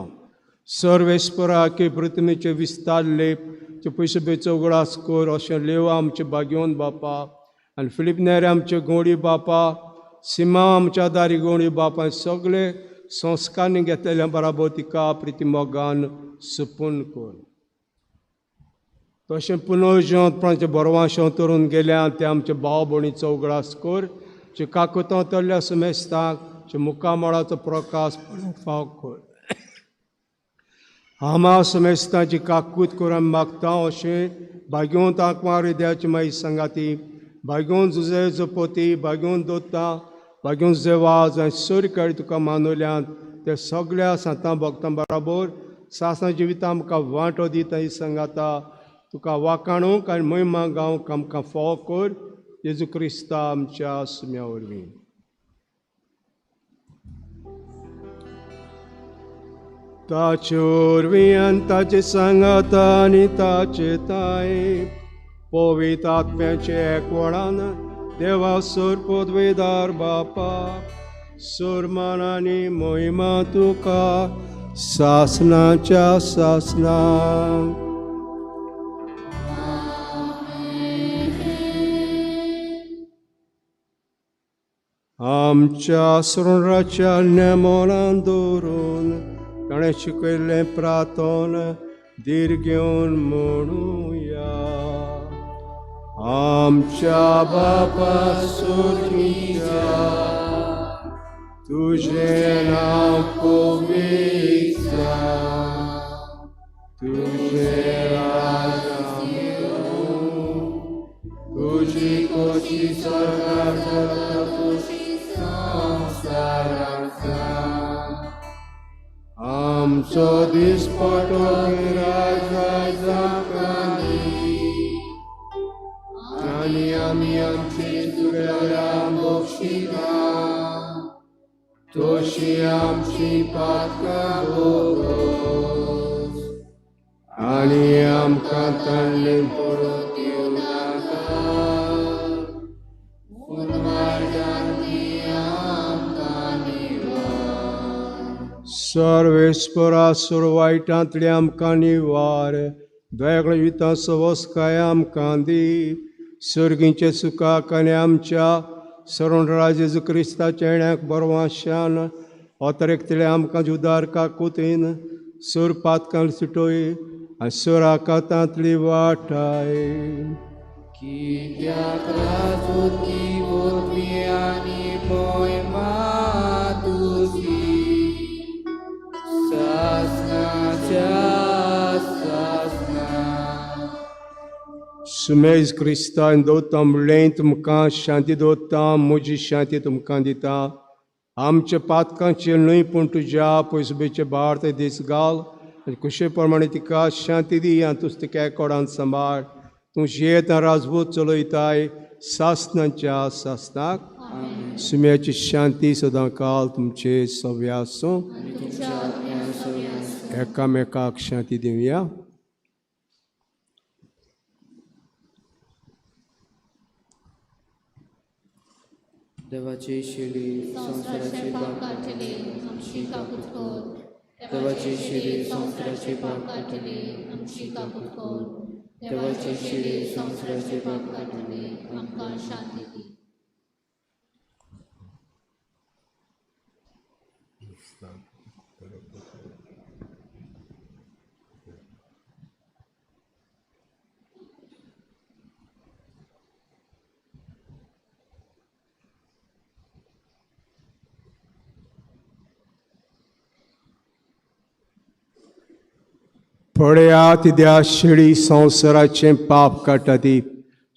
सर्वेस्परा की पृथ्वीचे विस्तार लेप ते पयसुबेचो उगडास कर अशें लेव आमचे भाग्योन बापा आनी फिलीप नेरे आमचे गोंडी बापा, सिमा आमच्या दारी गोंडी बापा, सगळे संस्कारणी घेतल्या बराबर तिका प्रिती मोगान सुपून कर. तशें पुनर्जिवंतपणाचे बरवांशें तरून गेल्या ते आमचे भाव भयणीचो उगडास कर, जे काकुतां तरल्या सुमेस्ताक जे मुखामळाचो प्रकाश पडूंक फाव कर. आमा समेस्तांची काकूत करून मागता अशें भाग्योन तांकमार देवाची माई सांगाती, भाग्योन जुजे जपोती, भाग्योन दोता, भाग्योन जेवाज आनी सरकारी तुका मानवल्यान ते सगळ्या सांतां भक्तां बराबर सासणा जिविता आमकां वांटो दिता ही सांगाता तुका वाकाणूंक आनी महिमा गावंक आमकां फावो कर जेजू क्रिस्ता आमच्या सुम्या वरवीं. ताचे वरवीं आनी ताचे सांगाता आनी ताचे ताय पवित्र आत्म्याचे एकवटान देवा सोर पदवेदार बापा सुरमान आनी महिमा तुका सासनाच्या सासनाक. आमच्या सरुणाच्या नेमोनान दवरून ताणें शिकयल्लें प्रार्थन धीर घेवन म्हणुया. आमच्या बापा सुर्गीच्या तुजें नांव पवित्र जावं, तुजें राज्य येवं, तुजी खोशी स्वर्गार जाता तशी संवसारार जावं. आमचो दिसपटो गिराज आमकां दी आनी आमी आमची चुकल्यां बक्षिता तशी आमची पातकां बोगोस आनी आमकां ताणलें पडूंक दिवं नाका पूण वायटांतली आमकां निवार. सर्वेस्परा सोर वायटांतली आमकां निवार, दयाळ जिविता सवसकाय आमकां दी, सर्गींचे सुखाक आनी आमच्या सरण जेजू क्रिस्ताच्या येण्याक बरवाशान अतरेकतले आमकां जुदार काकुतीन सोर पातकां सुटोय आनी सोराकातांतली वाटाय. कित्याक राजूकी पदवी आनी मोहिमा तुजी सासनाच्या सासना. सुमेज क्रिस्तान दवरता म्हणलें तुमकां शांती दवरता, म्हजी शांती तुमकां दिता. आमच्या पातकांचेर न्हय पूण तुज्या पयसुबेचे भारत दीस घाल आनी कुशे प्रमाणे तिका शांती दी आनी तुज तिका एकोडान सांबाळ. तूं जियेता राजबूत चलयताय सासनाच्या सासनाक. सुम्याची शांती सदां काल तुमचे सव्य आसूं. एकामेकाक शांती दिवया. देवाची शिडी संवसाराचे पाप काडटले आमची काकूत कर. देवाची शिडी संवसाराचे पाप काडटले आमची काकूत कर. देवाची शिडी संवसाराचे पाप काडटले आमकां शांती दी. पळयात त्या शेळी संवसाराचें पाप काडटा ती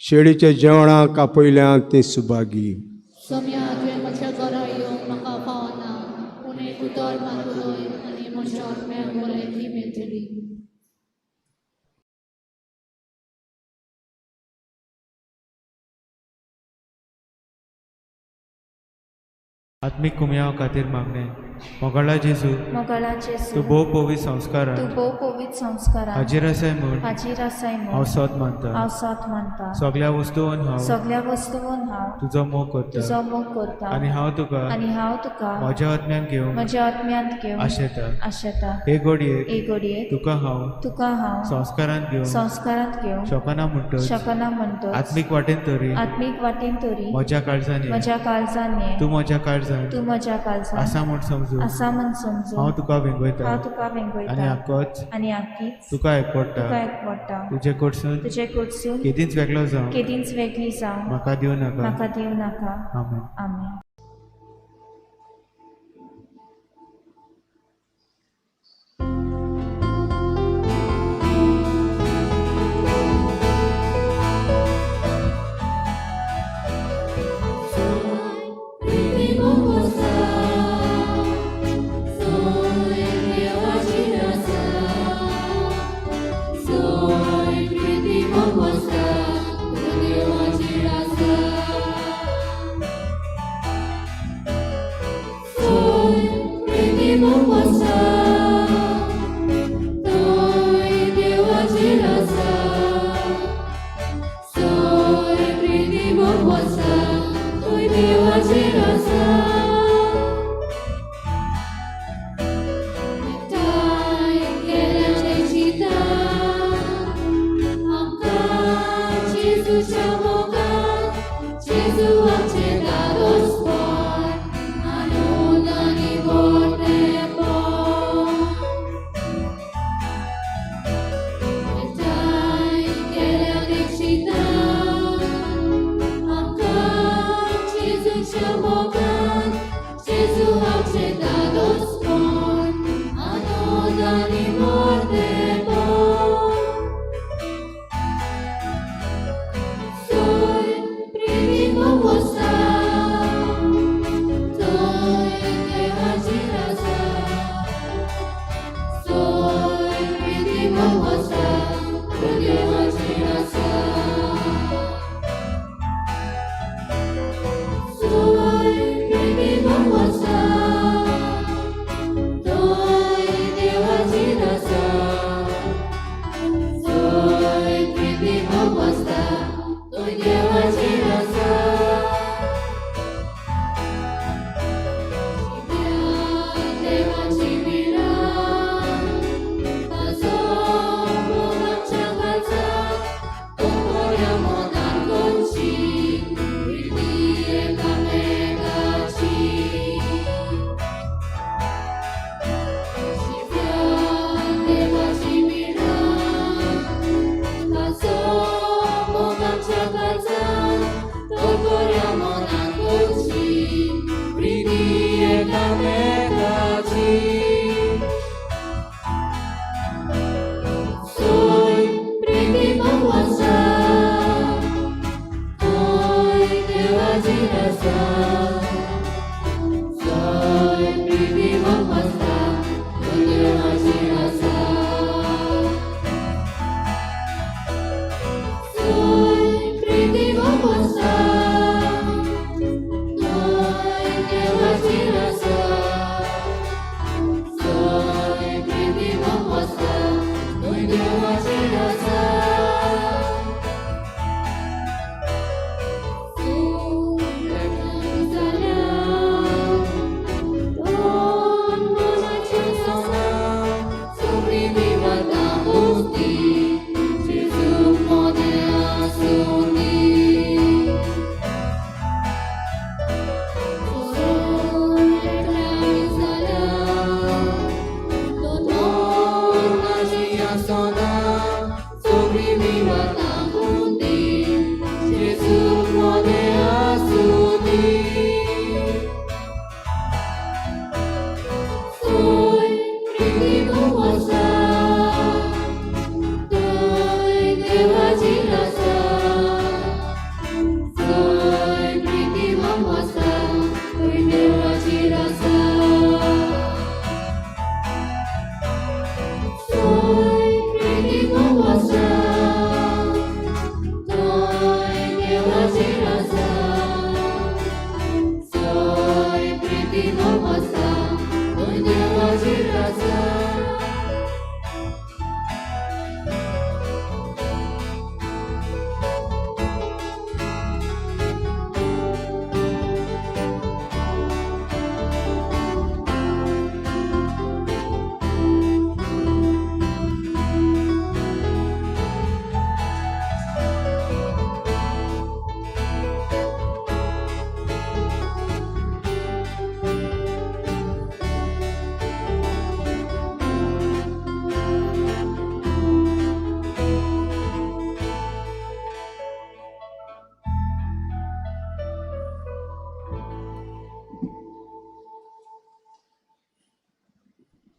शेळीच्या जेवणाक आपयल्यान ती सुभागी. सोम्या तुवें म्हज्या घरा येवंक म्हाका पावना, पूण एक उतर मात उलय आनी म्हज्या आत्म्याक भलायकी मेळटली. आत्मीक कुमयाव खातीर मागणें. मोगाळा जेजू, मोगाळा जेजू, तूं भोव पवित्र संस्कारान, तूं भोव पवित्र संस्कारान हाजीर आसाय म्हूण, हाजीर आसाय म्हूण हांव सत मानता, हांव सत मानता. सगळ्या वस्तून हांव, सगळ्या वस्तून हांव तुजो मोग करता, तुजो मोग करता आनी हांव तुका, आनी हांव तुका म्हज्या आत्म्यान घेवंक, म्हज्या आत्म्यांत घेवंक आशेता, आशेता. हे घडयेक, हे घडयेक तुका हांव, तुका हांव संस्कारांत घेवंक, संस्कारांत घेवंक शकना म्हणटच, शकना म्हणटच, आत्मीक वाटेन तरी, आत्मीक वाटेन तरी म्हज्या काळजान ये, म्हज्या काळजान ये, तूं म्हज्या काळजान, तूं म्हज्या काळजान आसा म्हूण समजून, आसा म्हूण समजून हांव तुका वेंगयता, हांव तुका वेंगयता आनी आकोच, आनी आकीच तुका एकवडटा, तुका एकवडटा. तुजे कडसून, तुजे कडसून केदींच वेगळो जावं, केदींच वेगळी जावं म्हाका दिवं नाका, म्हाका दिवं नाका. आमेन. आमेन. Soy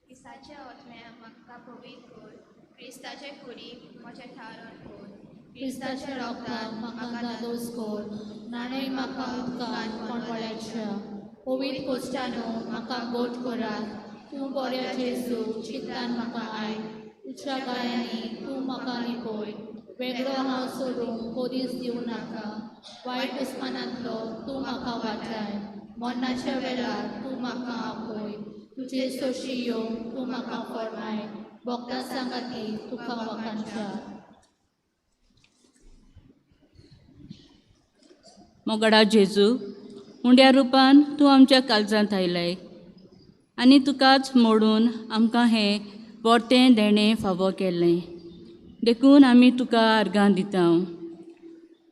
क्रिस्ताच्या ओतम्या म्हाका पवित्र कर, क्रिस्ताचे कुडीक म्हजें थारण कर, क्रिस्ताच्या रोगतान म्हाका दादोस कर, नाणय म्हाका उदकान कोणवळ्याच्या पवित्र कोश्टानो म्हाका गोट करात. तूं बऱ्या जेजू चिंतान म्हाका आयक, तुज्या गायांनी तूं म्हाका लिपय. वेगळो हांव सोडूंक कोदीस दिवं नाका, वायट दुस्मानांतलो तूं म्हाका वाटाय. मरणाच्या वेळार तूं म्हाका आपय, तुजे सोशी येवंक तूं म्हाका फर्माय. भोगता सांगाती तुका वखांच्या. मोगडा जेजू, उंड्या रुपान तूं आमच्या काळजांत आयलाय आनी तुकाच मोडून आमकां हें पोरतें देणें फावो केल्लें, देखून आमी तुका आर्गां दिता.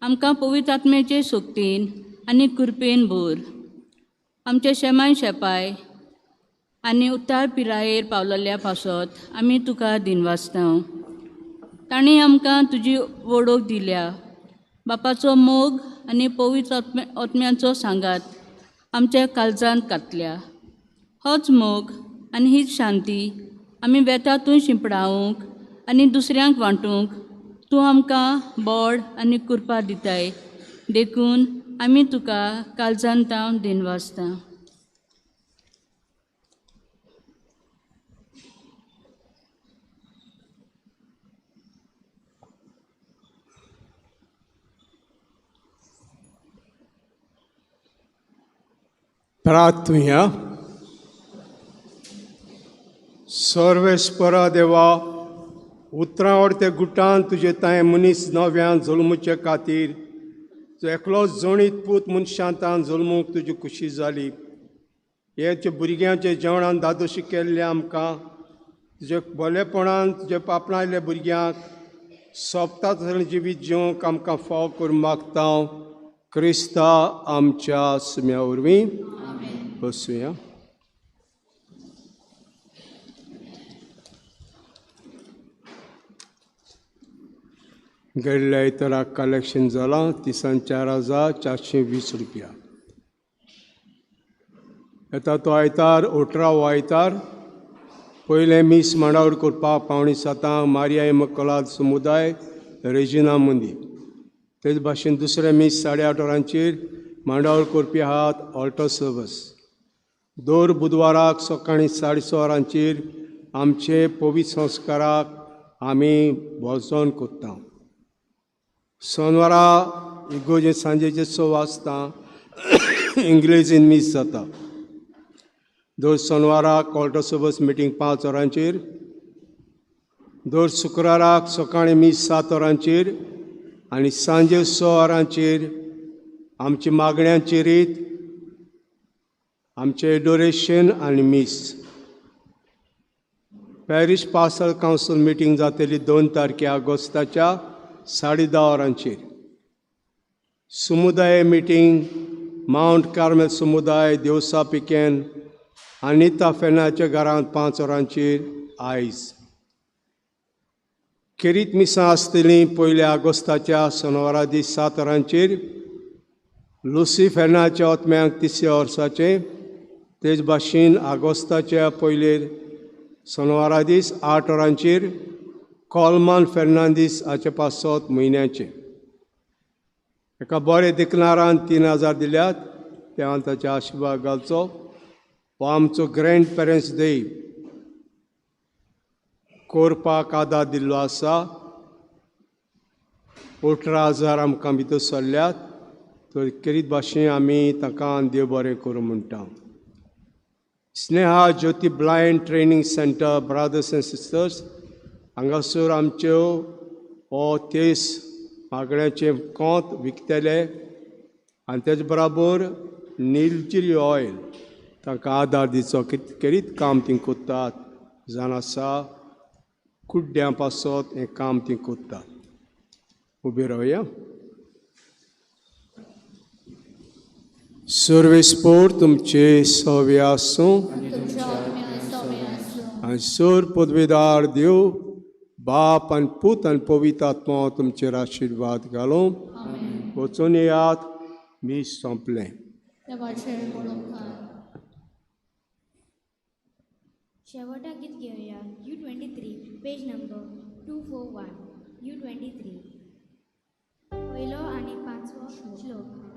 आमकां पवित्र आत्म्याचे सोक्तीन आनी कृपेन भर. आमचे शेमाय शेपाय आनी उत्तार पिरायेर पावलेल्या पासत आमी तुका दिनवासता. तांणी आमकां तुजी वडोक दिल्या. बापाचो मोग आनी पवित्र आत्म्याचो सांगात आमच्या काळजांत घातल्या. होच मोग आनी हीच शांती आमी वेता थंय शिंपडावंक आनी दुसऱ्यांक वांटूंक तूं आमकां बोड आनी कुरपा दिताय, देखून आमी तुका काळजान तावन दिनवासता. प्रार्थुया. सर्वेस्परा देवा, उतरां ओडते गुटान तुजे तांय मनीस नव्यान जल्मुचे खातीर तूं एकलोच जणीत पूत मनशांतान जल्मूंक तुजी खुशी जाली. हे तुज्या भुरग्यांचे जेवणान दादोशी केल्ले आमकां तुजे बरेपणान तुजे आपणायल्ल्या भुरग्यांक सोंपता तसलें जिवीत जिवंक आमकां फाव करून मागता क्रिस्ता आमच्या सुम्या वरवीं. बसुया. गेल्ल्या आयताराक कलेक्शन जालां 34,420 रुपया. येता तो आयतार 18 आयतार पयलें मीस मांडावळ करपाक 6:45 मारिया मकलाद समुदाय रेजिना मंदीर. तेच भाशेन दुसरें मीस 8:30 वरांचेर मांडावळ करपी आहात ऑल्टो सर्वस. दर बुधवाराक सकाळीं 6:30 वरांचेर आमचे पवित्र संस्काराक आमी भोजन करता. सोनवारा इगोजे सांजेचे 6 वाजता इंग्लेजीन मीस जाता. दर सोनवाराक ऑल्टो सर्वस मिटींग 5 वरांचेर. दर शुक्राराक सकाळीं मीस 7 वरांचेर आनी सांजे 6 वरांचेर आमची मागण्यांची रीत, आमचें एडोरेशन आनी मीस. पॅरीश पास्टरल कावन्सील मिटींग जातली 2 तारखे ऑगस्टाच्या 10:30 वरांचेर. समुदाय मिटींग मावंट कार्मेल समुदाय देवसा पिकेन अनिता फेनाच्या घरांत 5 वरांचेर आयज. खेरीत मिसां आसतलीं 1 ऑगस्टाच्या सोनवारा दीस 7 वरांचेर लुसी फेनाच्या ओतम्यांक 30 वर्साचें. तेच भाशेन ऑगस्टाच्या पयले सोनवारा दीस 8 वरांचेर कॉलमान फेर्नांदीस हाचे पासत म्हयन्याचें. एका बरे देखणारान 3,000 दिल्यात, त्या ताच्या आशिर्वाद घालचो. हो आमचो ग्रँड पेरंट्स डे कोरपाक आदार दिल्लो आसा. 18,000 आमकां भितर सरल्यात, तर खेरीत भाशेन आमी ताका देव बरें करूं म्हणटा. Sneha Jyoti blind training centre brothers and sisters हांगासर आमच्यो हो तेस मागण्याचें कोंत विकतले आनी तेच बराबर निलजिरी ऑयल तांकां आदार दिवचो. खेरीत काम ती करतात जावन आसा कुड्ड्यां पासत हें काम ती करतात. उबी रावया. सर्वेस्पोर तुमचे सवे आसूं आनी सर पदवेदार देव बाप आनी पूत आनी पवित्र आत्मा तुमचेर आशिर्वाद घालूं. वचून येयात. मीस सोंपलें. शेवटा गीत घेवया. U23 page number 241. U23 पयलो आनी 5वो श्लोक.